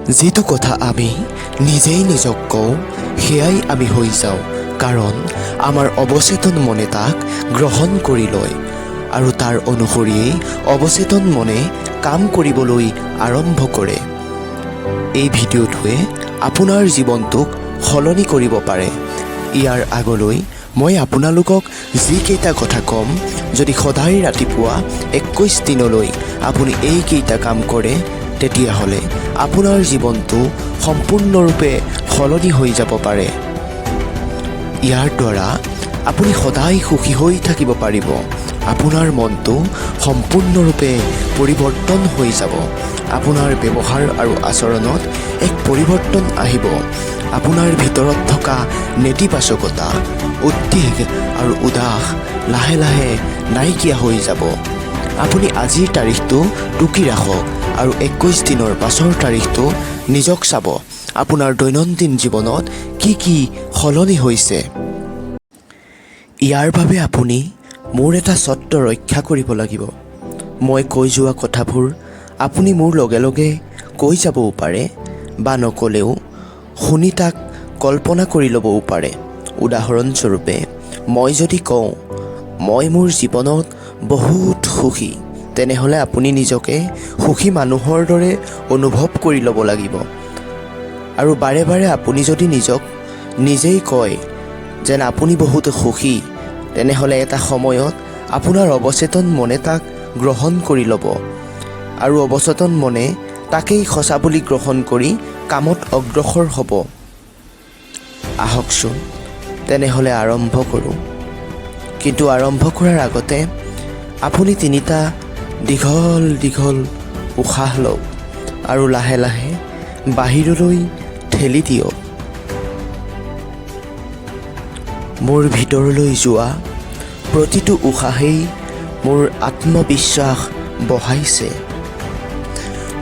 যিটো কথা আমি নিজেই নিজক কওঁ, সেয়াই আমি হৈ যাওঁ, কাৰণ আমাৰ অৱচেতন মনে তাক গ্ৰহণ কৰি লয় আৰু তাৰ অনুসৰিয়েই অৱচেতন মনে কাম কৰিবলৈ আৰম্ভ কৰে। এই ভিডিঅ'টোৱে আপোনাৰ জীৱনটোক সলনি কৰিব পাৰে। ইয়াৰ আগলৈ মই আপোনালোকক যিকেইটা কথা ক'ম, যদি সদায় ৰাতিপুৱা 21 দিনলৈ আপুনি এইকেইটা কাম কৰে, তেতিয়াহ'লে আপোনাৰ জীৱনটো সম্পূৰ্ণৰূপে সলনি হৈ যাব পাৰে। ইয়াৰ দ্বাৰা আপুনি সদায় সুখী হৈ থাকিব পাৰিব। আপোনাৰ মনটো সম্পূৰ্ণৰূপে পৰিৱৰ্তন হৈ যাব। আপোনাৰ ব্যৱহাৰ আৰু আচৰণত এক পৰিৱৰ্তন আহিব। আপোনাৰ ভিতৰত থকা নেতিবাচকতা, উদ্বেগ আৰু উদাস লাহে লাহে নাইকিয়া হৈ যাব। আপুনি আজিৰ তাৰিখটো টুকি ৰাখক আৰু 21 দিনৰ পাছৰ তাৰিখটো নিজক চাব, আপোনাৰ দৈনন্দিন জীৱনত কি কি সলনি হৈছে। ইয়াৰ বাবে আপুনি মোৰ এটা চৰ্ত ৰক্ষা কৰিব লাগিব। মই কৈ যোৱা কথাবোৰ আপুনি মোৰ লগে লগে কৈ যাবও পাৰে বা নক'লেও শুনি তাক কল্পনা কৰি ল'বও পাৰে। উদাহৰণস্বৰূপে, মই যদি কওঁ, "মই মোৰ জীৱনত বহুত সুখী", তেনেহ'লে আপুনি নিজকে সুখী মানুহৰ দৰে অনুভৱ কৰি ল'ব লাগিব। আৰু বাৰে বাৰে আপুনি যদি নিজক নিজেই কয় যেন আপুনি বহুত সুখী, তেনেহ'লে এটা সময়ত আপোনাৰ অৱচেতন মনে তাক গ্ৰহণ কৰি ল'ব আৰু অৱচেতন মনে তাকেই সঁচা বুলি গ্ৰহণ কৰি কামত অগ্ৰসৰ হ'ব। আহকচোন তেনেহ'লে আৰম্ভ কৰোঁ। কিন্তু আৰম্ভ কৰাৰ আগতে আপুনি তিনিটা দীঘল দীঘল উশাহ লওক আৰু লাহে লাহে বাহিৰলৈ ঠেলি দিয়ক। মোৰ ভিতৰলৈ যোৱা প্ৰতিটো উশাহেই মোৰ আত্মবিশ্বাস বঢ়াইছে।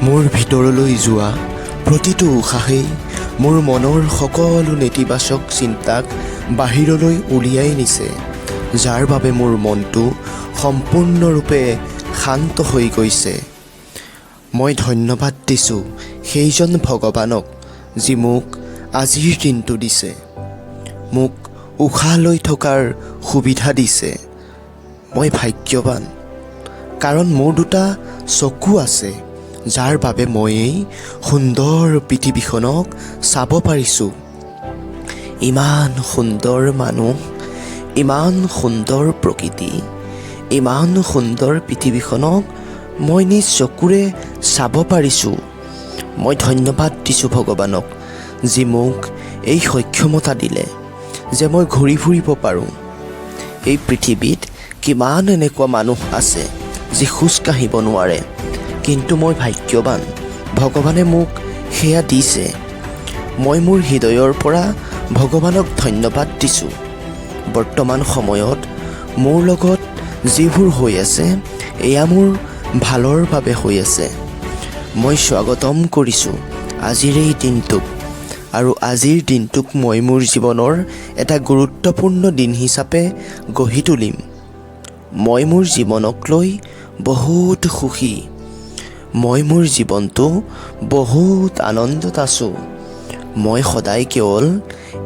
মোৰ ভিতৰলৈ যোৱা প্ৰতিটো উশাহেই মোৰ মনৰ সকলো নেতিবাচক চিন্তাক বাহিৰলৈ উলিয়াই নিছে, যাৰ বাবে মোৰ মনটো সম্পূৰ্ণৰূপে শান্ত হৈ গৈছে। মই ধন্যবাদ দিছোঁ সেইজন ভগৱানক, যি মোক আজিৰ দিনটো দিছে, মোক উশাহ লৈ থকাৰ সুবিধা দিছে। মই ভাগ্যৱান, কাৰণ মোৰ দুটা চকু আছে, যাৰ বাবে মই এই সুন্দৰ পৃথিৱীখনক চাব পাৰিছোঁ। ইমান সুন্দৰ মানুহ, ইমান সুন্দৰ প্ৰকৃতি, ইমান সুন্দৰ পৃথিৱীখনক মই নিজ চকুৰে চাব পাৰিছোঁ। মই ধন্যবাদ দিছোঁ ভগৱানক, যি মোক এই সক্ষমতা দিলে যে মই ঘূৰি ফুৰিব পাৰোঁ। এই পৃথিৱীত কিমান এনেকুৱা মানুহ আছে যি খোজ কাঢ়িব নোৱাৰে, কিন্তু মই ভাগ্যৱান, ভগৱানে মোক সেয়া দিছে। মই মোৰ হৃদয়ৰ পৰা ভগৱানক ধন্যবাদ দিছোঁ। বৰ্তমান সময়ত মোৰ লগত যিবোৰ হৈ আছে, এয়া মোৰ ভালৰ বাবে হৈ আছে। মই স্বাগতম কৰিছোঁ আজিৰ এই দিনটোক আৰু আজিৰ দিনটোক মই মোৰ জীৱনৰ এটা গুৰুত্বপূৰ্ণ দিন হিচাপে গঢ়ি তুলিম। মই মোৰ জীৱনক লৈ বহুত সুখী। মই মোৰ জীৱনটো বহুত আনন্দত আছোঁ। মই সদায় কেৱল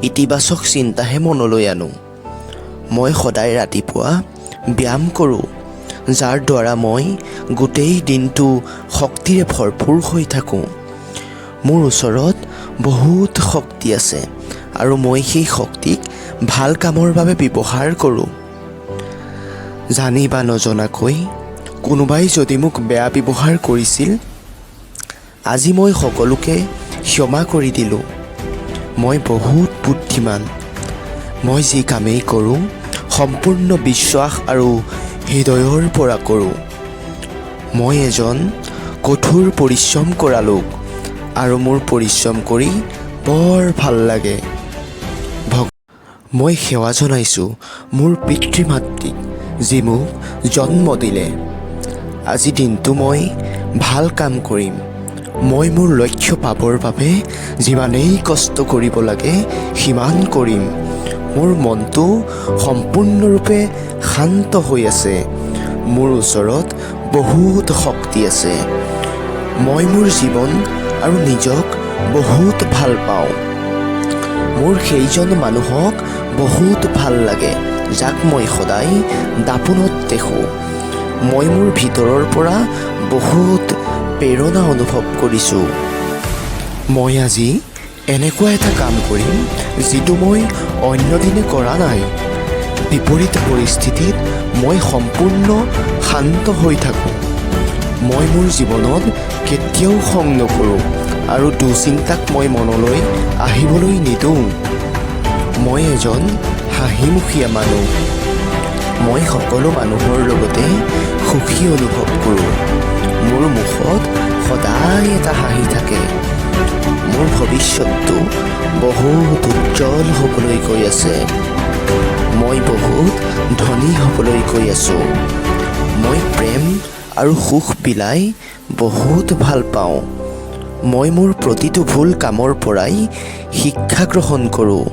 ইতিবাচক চিন্তাহে মনলৈ আনো। মই সদায় ৰাতিপুৱা ব্যায়াম কৰোঁ, যাৰ দ্বাৰা মই গোটেই দিনটো শক্তিৰে ভৰপূৰ হৈ থাকোঁ। মোৰ ওচৰত বহুত শক্তি আছে আৰু মই সেই শক্তিক ভাল কামৰ বাবে ব্যৱহাৰ কৰোঁ। জানি বা নজনাকৈ কোনোবাই যদি মোক বেয়া ব্যৱহাৰ কৰিছিল, আজি মই সকলোকে ক্ষমা কৰি দিলোঁ। মই বহুত বুদ্ধিমান। মই যি কামেই কৰোঁ, সম্পূৰ্ণ বিশ্বাস আৰু হৃদয়ৰ পৰা কৰোঁ। মই এজন কঠোৰ পৰিশ্ৰম কৰা লোক আৰু মোৰ পৰিশ্ৰম কৰি বৰ ভাল লাগে। মই সেৱা জনাইছোঁ মোৰ পিতৃ মাতৃক, যি মোক জন্ম দিলে। আজি দিনটো মই ভাল কাম কৰিম। মই মোৰ লক্ষ্য পাবৰ বাবে যিমানেই কষ্ট কৰিব লাগে, সিমান কৰিম। মোৰ মনটো সম্পূৰ্ণৰূপে শান্ত হৈ আছে। মোৰ ওচৰত বহুত শক্তি আছে। মই মোৰ জীৱন আৰু নিজক বহুত ভাল পাওঁ। মোৰ সেইজন মানুহক বহুত ভাল লাগে, যাক মই সদায় দাপোনত দেখোঁ। মই মোৰ ভিতৰৰ পৰা বহুত প্ৰেৰণা অনুভৱ কৰিছোঁ। মই আজি এনেকুৱা এটা কাম কৰিম, যিটো মই অন্য দিনে কৰা নাই। বিপৰীত পৰিস্থিতিত মই সম্পূৰ্ণ শান্ত হৈ থাকোঁ। মই মোৰ জীৱনত কেতিয়াও খং নকৰোঁ আৰু দুশ্চিন্তাক মই মনলৈ আহিবলৈ নিদিওঁ। মই এজন হাঁহিমুখীয়া মানুহ। মই সকলো মানুহৰ লগতে সুখী অনুভৱ কৰোঁ। মোৰ মুখত সদায় এটা হাঁহি থাকে। মোৰ ভৱিষ্যতটো বহুত উজ্জ্বল হ'বলৈ গৈ আছে। মই বহুত ধনী হ'বলৈ গৈ আছোঁ। মই প্ৰেম আৰু সুখ বিলাই বহুত ভাল পাওঁ। মই মোৰ প্ৰতিটো ভুল কামৰ পৰাই শিক্ষা গ্ৰহণ কৰোঁ।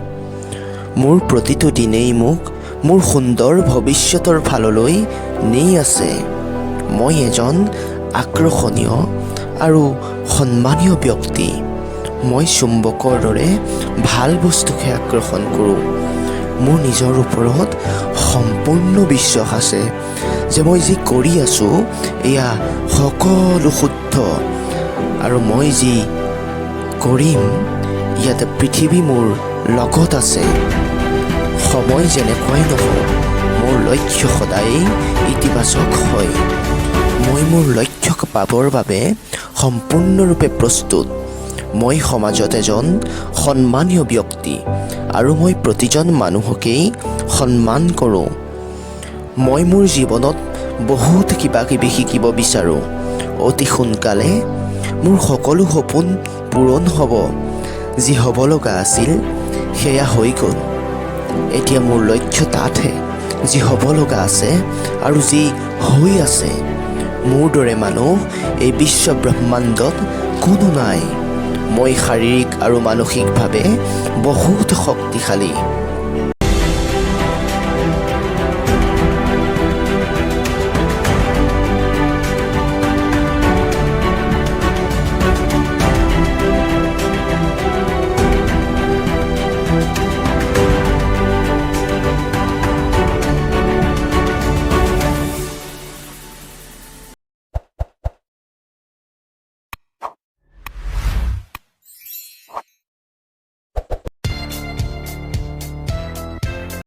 মোৰ প্ৰতিটো দিনেই মোক মোৰ সুন্দৰ ভৱিষ্যতৰ ফাললৈ নি আছে। মই এজন আকৰ্ষণীয় আৰু সন্মানীয় ব্যক্তি। মই চুম্বকৰ দৰে ভাল বস্তুকহে আকৰ্ষণ কৰোঁ। মোৰ নিজৰ ওপৰত সম্পূৰ্ণ বিশ্বাস আছে যে মই যি কৰি আছোঁ, এয়া সকলো শুদ্ধ আৰু মই যি কৰিম, ইয়াতে পৃথিৱী মোৰ লগত আছে। সময় যেনেকুৱাই নহওক, মোৰ লক্ষ্য সদায়েই ইতিবাচক হয়। মই মোৰ লক্ষ্যক পাবৰ বাবে সম্পূৰ্ণৰূপে প্ৰস্তুত। মই সমাজত এজন সন্মানীয় ব্যক্তি আৰু মই প্ৰতিজন মানুহকেই সন্মান কৰোঁ। মই মোৰ জীৱনত বহুত কিবা কিবি শিকিব বিচাৰোঁ। অতি সোনকালে মোৰ সকলো সপোন পূৰণ হ'ব। যি হ'ব লগা আছিল, সেয়া হৈ গ'ল। এতিয়া মোৰ লক্ষ্য তাতহে, যি হ'ব লগা আছে আৰু যি হৈ আছে। মোৰ দৰে মানুহ এই বিশ্ব ব্ৰহ্মাণ্ডত কোনো নাই। মই শাৰীৰিক আৰু মানসিকভাৱে বহুত শক্তিশালী।